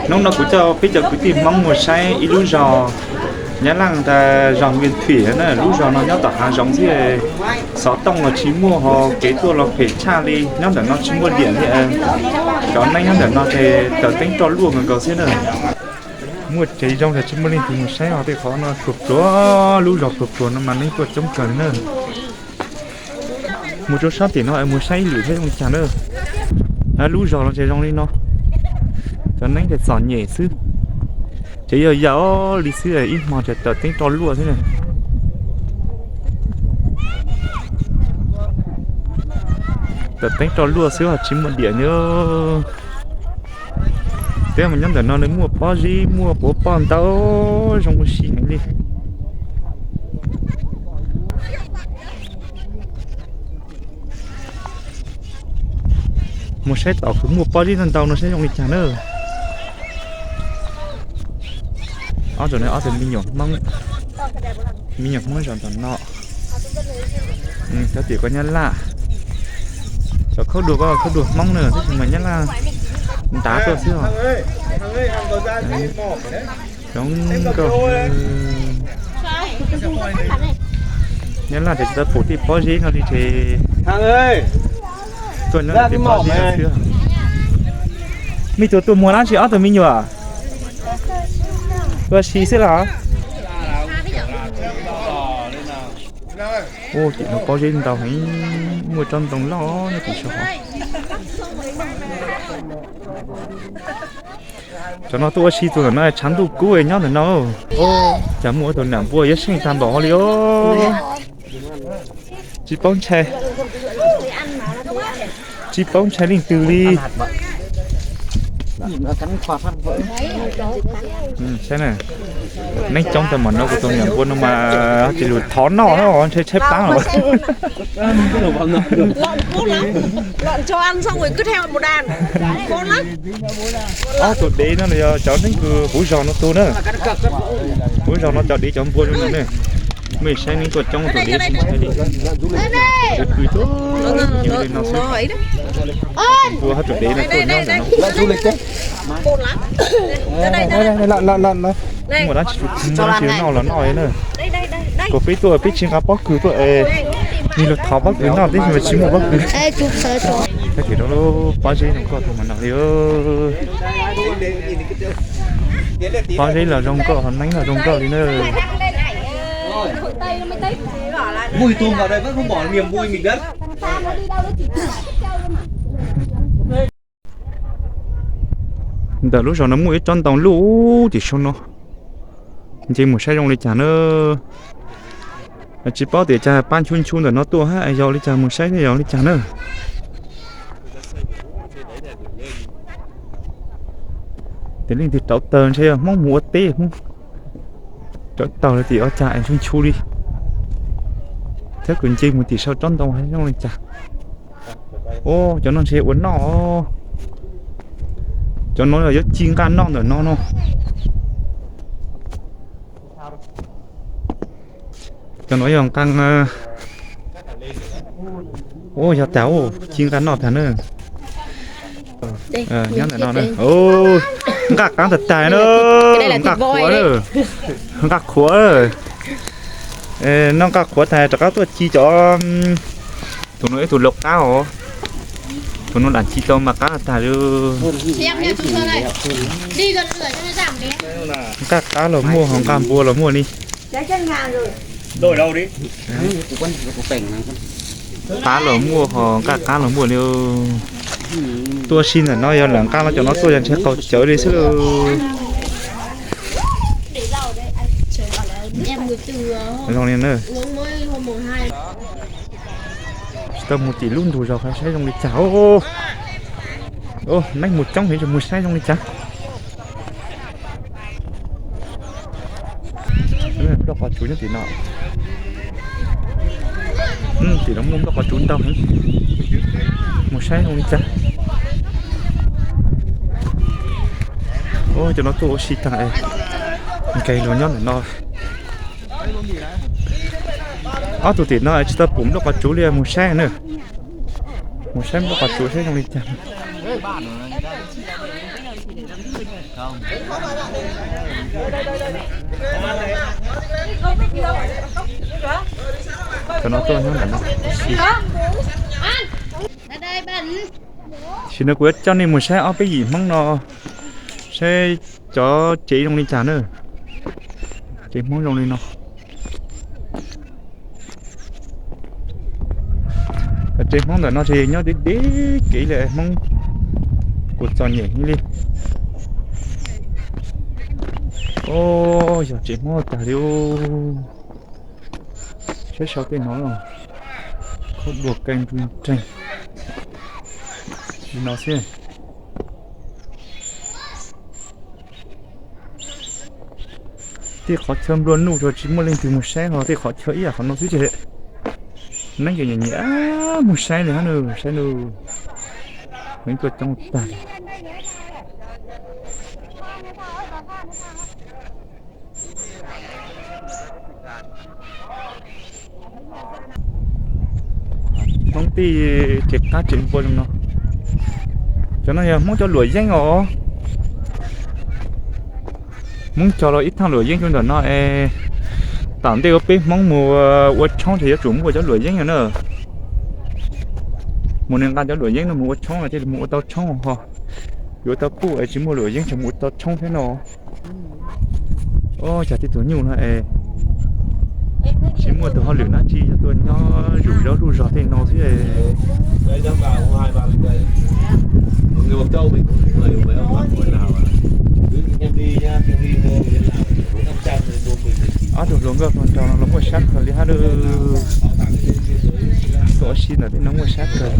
Hnub no kuv coj peb cov kwv tij Hmoob mus saib ib lub zos Nyab Laj ntag, zos Vias Thwm na. Lub zos no nyob tom hav zoov xwb, xov tooj los tsis muaj, ho kev tuaj los phem tshaj li. Nyob ntawm no tsis muaj diam li. Cov neeg nyob ntawm no ces taws teeb roj luaj nkaus nkaus xwb na. Muaj tsev zoo los tsis muaj leej twg mus saib os. Tej qhov no pluag pluag, lub zos pluag pluag no mas neeg tuaj coob kawg li na. Mus rau sab tim no mus saib ib lwm thiab zoo li cas na. Lub zos no ces zoo li no, cov neeg ces txom nyem xwb. Ces yog yam li xwb, ib hmo ces taws teeb roj luaj xwb na. Taws teeb roj luaj xwb ho tsis muaj diam li. Thiab mas nyob ntawm no nws muaj pob zeb, muaj quav poj ntau, zoo ua si heev li. Mus saib tom kuv muaj pob zeb ntau ntau no saib zoo li cas na. Ob tug no ob tug me nyuam Hmoob, me nyuam Hmoob zos tom no. Cov tim ko Nyab Laj. Cov khaub dua ko khaub dua Hmoob na, tab sis mas Nyab Laj ntav tuaj xwb os. Zoo nkauj. Nyab Laj ces tsis tau pum tej pob zeb no li ces tuaj nyob tej pob zeb no xwb. Me tug tuaj muag dab tsi ob tug me nyuam? Ua si xwb los? Ua tim no pob zeb ntau heev, muaj tsob ntoo loj nyob tim saum. Cov no tuaj ua si tus ntawm no tshav ntuj kub nyob ntawm no. Cas muaj ib tug nam npua yuav seej tag npaum li os. Tsis paub ntshai, tsis paub ntshai leej twg li. Saib na, neeg coob tag mam no kuv tus nam npua no mas tsis lug thov noj na, ntshe tshaib plab lawm. Ob tug dev no yog cov neeg kws huv zos no tug na. Huv zos no cov dev cov npua zoo no ne. Mej saib neeg tuaj coob tus dev tsis ntshai li. Dev pw tuaj li no xwb. Npua hab tus dev no tuaj nyob ntawm no. Muaj dab tsi, muaj dab tsi noj los noj na. Kuv peb tuaj peb tsis nqa pob kws tuaj es, nws lug thov pob kws noj tib si mas tsis muaj pob kws. Tag kis rau lub pob zeb zoo nkauj tag mam noj li. Pob zeb los zoo nkauj, hos neeb los zoo nkauj li na. Ntawm lub zos no muaj ib tsob ntoo luj tim saum no, nce mus saib zoo li cas na. Tsis paub tias cas pab nchu nchu ntawm no tuaj hab yog li cas, mus saib yog li cas na. Tes leej twg rauv taws ntshe yog Hmoob mus ua teb Hmoob rauv taws los tim ua cas es nchu nchu li. Thiab kuv nce mus tim saum tsob ntoo zoo li cas. Cov no ntshe ua noj. Cov no yuav ci nqaj noj ntawm no no. Cov no yog nqaj, ua yog tas ci nqaj noj tag na. Nyob ntawm no na, nqaj qaab tag tag na, nqaj qhuav, nqaj qhuav. Noj nqaj qhuav tag rov qab tuaj ci cov, tus no ib tug laus qab os. Tus no lam ci tau mas qab tag li. Nqaj qab los muaj ho nqaj npua los muaj li. Qab los muaj ho nqaj qab los muaj li. Tuaj si ntawm no yog lawv nqaj no cov no tuaj yog ntshe qaug cawv li xwb. Zoo li na. Tsis tau mus tim lub ntug zos saib zoo li cas. Neeg mus coob heev, mus saib zoo li cas. Nplooj qos tsuv nyob tim no. Tim no muaj nplooj qos tsuv ntau heev. Mus saib zoo li cas. Cov no tuaj ua si tag, nkeeg los nyob ntawm no. Ob tug tim no tsis tau pum nplooj qos tsuv li, mus saib na. Mus saib nplooj qos tsuv saib zoo li cas. Cov no tuaj nyob ntawm no. Tam sim no kuv yuav coj nej mus saib ob peb yim Hmoob no, saib cov tsev zoo li cas na. Tsev Hmoob zoo li no. Cov tsev Hmoob ntawm no ces nyob deb deb kev li Hmoob, kuv txom nyem heev li. Yog tsev Hmoob tag li. Saib sau tej no, khaub dua kai nruj nreeg li no xwb. Tej qhov chaw nplua nuj tsis muaj leej twg mus saib ho, tej qhov chaw ib yam qhov no xwb ces neeb ces nyiam nyiam mus saib li hab nws, saib nws, neeb tuaj coob tag. Hmoob tej tsev qab tsev npua zoo no. Cov no yog Hmoob cov luam yeeb os. Hmoob cog los ib thaj luam yeeb rau ntawm no es tom ntej ua peb Hmoob mus ua tshoob ces yuav tsum muaj cov luam yeeb no na. Mus nws nqa cov luam yeeb no mus ua tshoob no thiaj li mus ua tau tshoob ho. Yuav tau puj es tsis muaj luam yeeb ces mus ua tau tshoob thiab no. Ob, cas tej tus nyuj no es tsis muaj tus hauj lwm dab tsi, yog tuaj nyob zuj zus zos tej no xwb. Ob tug hluas nkauj hluas nraug no los muaj sab kawg li hab lauj. Tuaj ua si ntawm tej no muaj sab kawg.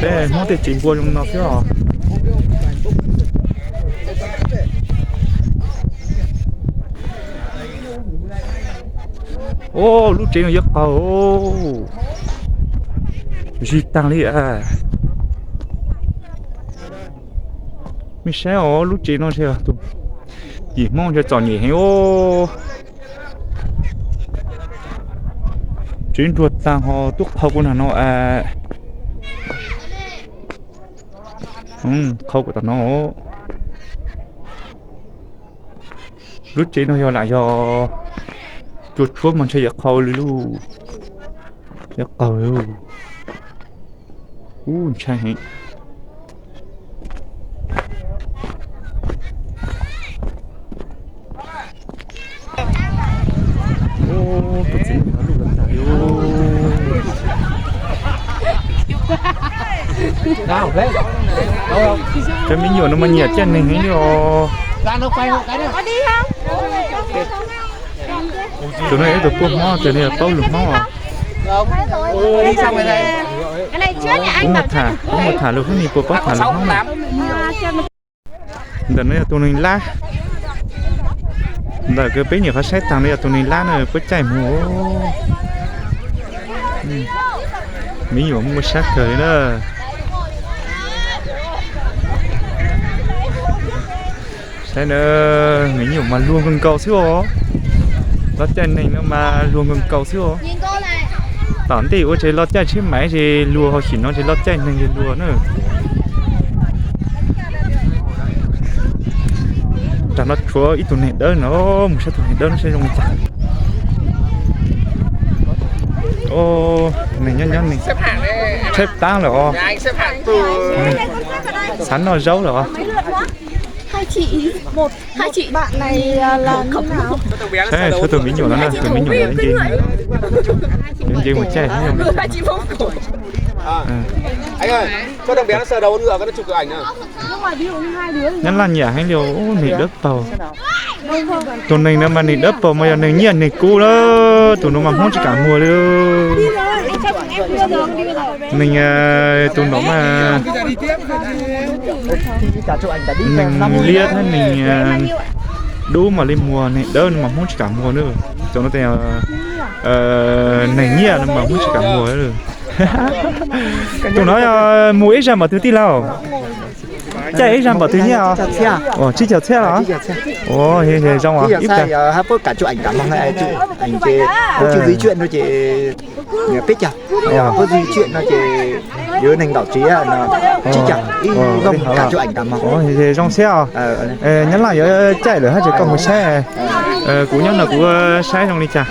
Peb Hmoob tej tsev npua zoo no xwb os. Lub tsev no yuav qaug, zig tag li. Mej saib os, lub tsev no tus yim Hmoob ntshe txom nyem heev os. Tsev nruag tag ho tub qhau kuv nag no. Qhau kuv tom no. Lub tsev no yog lam yog cua tshuab mas ntshe yuav qhau li lauj. Yuav qaug li. Ub, ntshai heev. Ub, tus txiv no luj lawm tag li. Cov me nyuam no mas nyiam caij neeg heev li os. Tus no yog ib tug puaj Hmoob, tus no yog paub lus Hmoob os. Kuv mus tham, kuv mus tham lus Hmoob, nws puas paub tham lus Hmoob na. Ntawm no yog tus neeg lab. Ntawm kws peb nyuam qhuav saib taag no yog tus neeg lab na, puab caij mus. Me nyuam muaj sab kawg li na. Saib na, me nyuam mas luag nkaus nkaus xwb os. Loj caij neeg no mas luag nkaus nkaus xwb os. Tom ntej ua tsev loj caij tshiab maiv ces luag, ho xyum no tsev loj caij neeg ces luag na. Nram no tshuav ib tug neeg dawb no, mus saib tus neeg dawb no saib zoo li cas. Neeg nyob nyob neeg tshaib plab lawm os. Xav noj zaub lawm os. Saib, saib tus me nyuam no na, tus me nyuam no nce, nce mus caij. Nyob laj nyiam heev li, neeg dawb paug. Tus neeg no mas neeg dawb paug mas yog neeg nyiaj neeg kub lawm, tus no mas Hmoob tsis kam muag li. Neeg, tus no mas neeg liab thiab neeg dub mam li muag, neeg dawb no mas Hmoob tsis kam muag na. Cov no, neeg nyiaj no mas Hmoob tsis kam muag. Tus no yog mus ib zag npaum twg tij laug? Caij ib zag npaum twg nyiaj os? Tsib caug txhiab los? Ua, zoo os, ib pliag. Ua, zoo siab os. Nyab Laj yuav caij lawm hab, ces koj mus saib. Kuv nyob no kuv saib zoo li cas.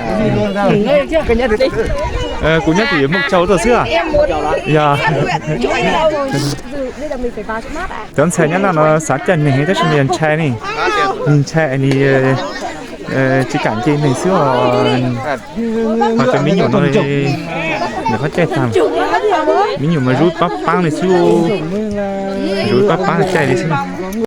Kuv nyob tim Muaj Tsau tuaj xwb. Yog cov ntxhais Nyab Laj no xav caij neeg tab sis mas yog ntshai ne, ntshai ne, tsis kam nce neeg xwb os. Ho cov me nyuam no, nws qhov caij tag, me nyuam mas zuv pab paab li xwb, zuv pab paab caij li xwb.